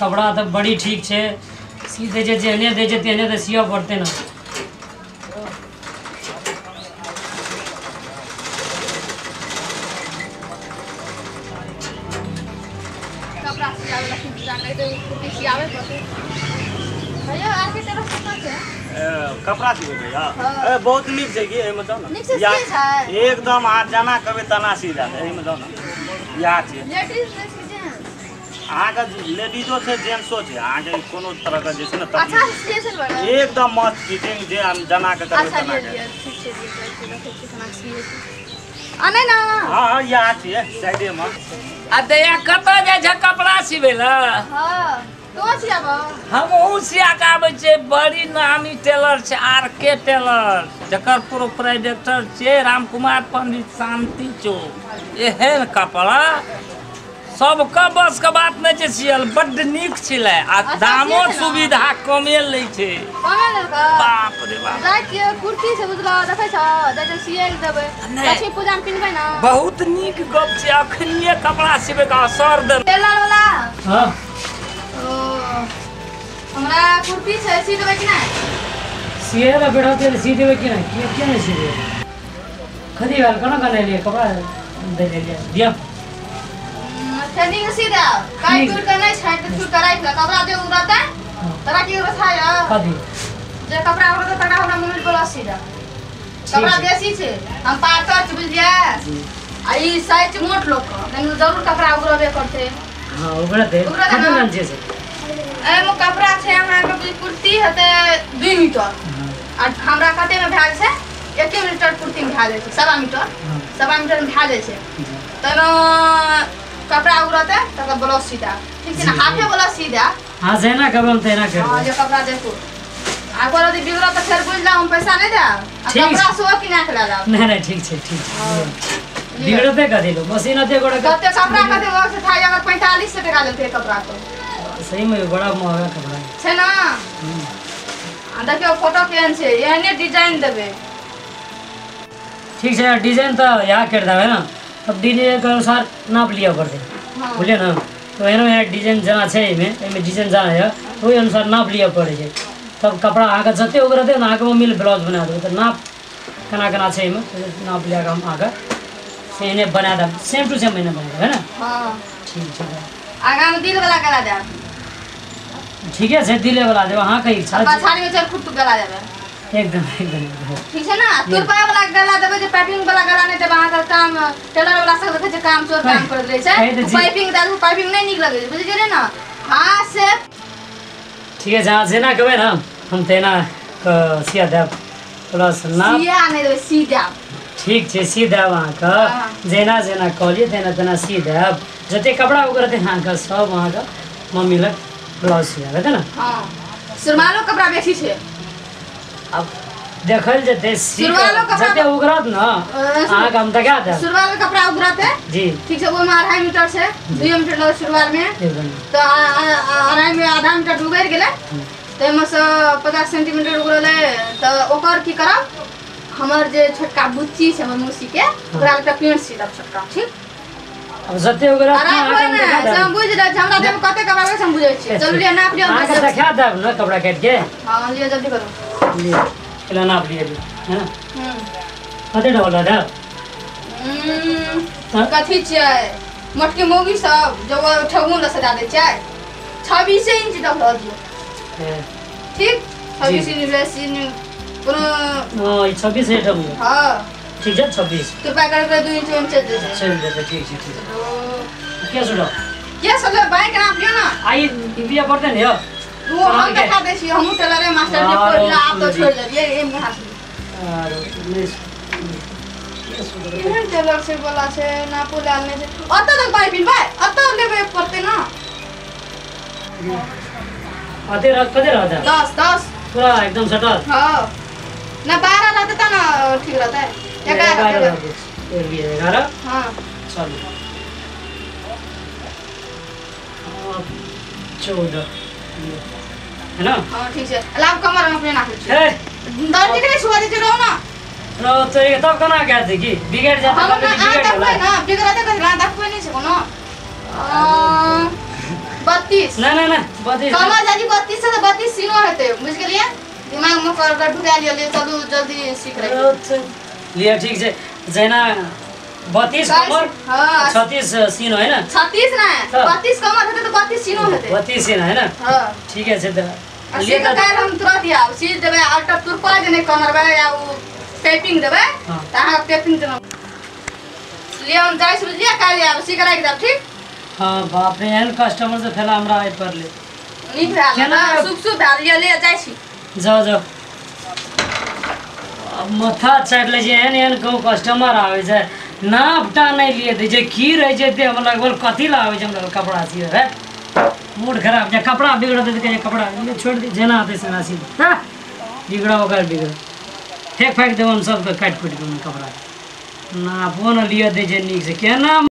कपड़ा तऽ बड़ी ठीक छै, सी दै छै जेहने दै छै तेहने तऽ सियऽ पड़तै ने। कपड़ा सियावे ला इंतजार नहीं तो कुर्ती सियावे पड़तै। भैया आर के तरफ कितना छै? कपड़ा सिबै भैया बहुत नीक छै कि एहिमे जाउ ने, नीक से सियै छै एकदम। अहाँ जेना कहबै तेना सी जायत, एहिमे जाउ ने। इएह छै लेडीज ड्रेस के जेंट्स, अहाँके लेडीजो छै जेंट्सो छै, अहाँके कोनो तरहके जे छै ने अच्छा सियै छै बड़ा एकदम मस्त फिटिंग, जे जेना के करबै अच्छा तेना ले के। लिअ, ठीक छै जी, रखै छी खाना सियै छै। आ नहि ना हाँ हाँ इएह छियै साइडेमे। आ दया कतऽ जाइ छै कपड़ा सिबै लए? हां तो सियाबऽ। हमहूँ सिया के आबै छियै। बड़ी नामी टेलर छै आर के टेलर, जकर प्रोपराइटर छियै रामकुमार पंडित शांति चौक। एहन कपड़ा सबके बस के बात नहि छै सियल, बड्ड नीक छलै आ अच्छा, दामो सियै छै ने? सुविधा कमे लै छै। कमे लेलकै? बाप रे बाप। जाइ छियै कुर्ती से बुझलो देखै छ, जाइ छियै सियै लए देबै, नहि। लक्ष्मी पूजा मे पिन्हबै ना। बहुत नीक गप छै, अखनिये कपड़ा सिबै के असर दे। टेलर वाला हाँ ओ हमरा कुर्ती छै सी देबै कि नहि? सिए ला बैठल छियै तऽ सी देबै कि नहि? किया किया नहि सी देबै? कथी भेल, केना केना एलियै कपड़ा दै लेलियै दिअ। अच्छा नीक सी देब, काटि ठीक। कुटि के नहि छाँटि के छूट के राखि ले कपड़ा जे उड़तै तोरा की व्यवस्था यऽ? कथी जे कपड़ा उड़तै तकरा हमरा मम्मी बोला सी देब। ठीक कपड़ा छै। बेसी छै, हम पातर छी बुझलियै, आ ई साइज मोट लोक के तनि जरूर कपड़ा उड़बे करतै। हाँ उगरतै। उगरतै कते ने? नाम छै से? एहिमे कपड़ा छै अहाँके कुर्ती हेतै 2 मीटर आ हमरा कते मे भए जाइ छै 1 मीटर कुर्ती मे भए जाइ छै 1.25 मीटर, 1.25 मीटर मे भए जाइ छै। ताहिमे कपड़ा उड़तै तकर ब्लाउज सी देब, ठीक छै ने? हाफे ब्लाउज सी देब। हाँ जेना कहबै हम तेना हाँ करबै। जे कपड़ा देखू आ ओकर यदि बिगड़त तऽ फेर बुझि हम पैसा नहि देब आ ठीक। कपड़ा सेहो किना के लए लेब। नहि नहि ठीक छै ठीक छै। बिगड़तै कथी लो मशीन अते गोटे कते कपड़ा कते महग छै थाई अगर 4500 टका लेलकै कपड़ा के। सही में बड़ा महंगा कपड़ा है छै ना? आ देखियौ फोटो केहन छै, एहने डिजाइन देबै। ठीक छै, डिजाइन तऽ यहाँ करि देबै ना, तब डिजाइन के अनुसार नाप लिअ पड़तै। हाँ। बुझलियै ना? तो एहनो एहन डिजाइन जेना छै एहिमे, एहिमे डिजाइन जेना यऽ ओहि अनुसार नाप लिअ पड़ै छै। तब कपड़ा अहाँके जते उगरतै ने अहाँके मम्मी ब्लाउज बना देबै। तऽ नाप केना केना छै एहिमे नाप लिअ के हम अहाँके से एहने बना देब, सेम टू सेम एहने बना देब, है ना? हाँ ठीक छै। आगाँ मे दिल वाला गला देब। ठीके छै, दिले वाला देब अहाँके इच्छा। पछाड़ी मे 4 फुट गला देबै। एकदम एकदम एकदम ठीक छै ना? तुरपाई वाला गला देबै, जे पाइपिंग वाला गला नहि देबै। अहाँके काम टेलर वाला सब देखै छै काम चोर काम करैत रहै छै, पाइपिंग दए देबै, पाइपिंग नहि नीक लगै छै, बुझि गेलियै ने? हाँ से ठीक छै, अहाँ जेना कहबै ने हम तेना सिया देब। प्लस नाप सिया नहि देबै, सी देब। ठीक छै, सी देब अहाँके। हाँ। जेना जेना कहलियै तेना तेना सी देब। जते कपड़ा उगरतै अहाँके सब अहाँके मम्मी लग ब्लाउज सिया हेतै ने? हाँ सुरमालो कपड़ा बेसी छै। आब देखल जेतै सी सुरवालो कपड़ा जते उगरत ने अहाँके हम देखा देब। सुरवाल कपड़ा उगरतै जी ठीक छै, ओहिमे 2.5 मीटर छै, 2 मीटर लग सुरवाल मे एकदम। तऽ 2.5 में आधा मीटर उगरि गेलै, ताहिमे सँ 50 सेंटीमीटर उगरलै तऽ ओकर की करब, हमर जे छोटका बुच्ची छै हमर मौसी के ओकरा एकटा पेंट सी देब छोटका, ठीक? अब जते उगरत आ ने राखबै अहाँके हम ने देखा से हम देब। बुझि रहल छी, हमरा देहमे कते कपड़ा लगै छै हम बुझै छियै। चलू लिअ नाप लिअ अहाँके देखा देब ने कपड़ा काटि के। हाँ लिअ जल्दी करू। लिअ पहिले नाप लिअ, है ना? कते डबल देब? कथी छियै मोटकी मौगी सब जो ठेहुन लग सजा दै छै, 26 इंच तक रह दियौ। ठीक 26 इंच बेसी कोनो हाँ ई 26 है ठेहुन। हाँ ठीक छै 26 कृपा करके 2 इंच ओहिमे चलि जेतै। चलि जेतै, ठीक छै ठीक छै। के सुनो के सुनो बाइक नाप लिअ ना। आई लिअ पड़तै ने यौ? ओ हम देखा दै छी, हमहूँ टेलरे मास्टर के पढ़ला, आब तऽ छोड़ि देलियै एहिमे हाथ। आरो केहन टेलर छै वाला छै, नापो लायल नहि छै। ओतऽ तक पाइपिंग भाइ ओतऽ लेबै पड़तै ना। कते रह कते रहतै? 10 10 पूरा एकदम सटल। हाँ ना 12 रहतै तऽ ने ठीक रहतै। 11 11 हाँ चलू 14 है ना? हाँ ठीक छै। लाब कमर हम अपने नापै छियै। दर्जी के नहि छुआ दै छै रहू ना। रहो तो ये तब केना कए देतै की बिगड़ जाता हम कभी ना बिगड़ देखबै जाला ना, बिगड़तै कथी ला देखबै नहि छै कोनो। 32। ना ना ना 32 कमर जदी 32 है तो 32 सीनो हेतै, बुझ गेलियै? दिमाग में कर कर ढुका लिअ, चलू जल्दी सीख रही लिअ। ठीक छै, जेना 32 कमर, हां 36 सीनो है ना? 36 ना 32 कमर हेतै तो 32 सीनो हेतै। 32 सीनो है ना? हां ठीक है छै। त लिए त काल्हि हम तुरंत आब सी देबै, अल्टर तुरपा जे नै कमरबै या उ टेपिंग देबै त अहाँ टेपिंग देबै। लिए हम जाइ छी, बुझलियै? काल्हि आब सी के राखि देब, ठीक? हां बाप रे, एहन कस्टमर से फेला हमरा आइ पड़ले। नीक भेल ना, शुभ शुभ भेल। लिए ले जाइ छी, जाओ जाओ। अब माथा चाटि लै छै, एहन एहन गाँव कस्टमर आबै छै, नापटा नहि लिए दै छै, की रहै छै ते हमरा लगभग कथी लए आबै छै हमरा कपड़ा सियै है, मूड खराब छै। कपड़ा बिगड़तै तऽ कहै कपड़ा छोड़ि दे, जेना हेतै सेना सी दे, बिगड़ा ओकर बिगड़ फेक फाकि देब हम सबके, काटि कुटि कऽ कपड़ा नापो ने लिअ दै छै नीकसँ केना।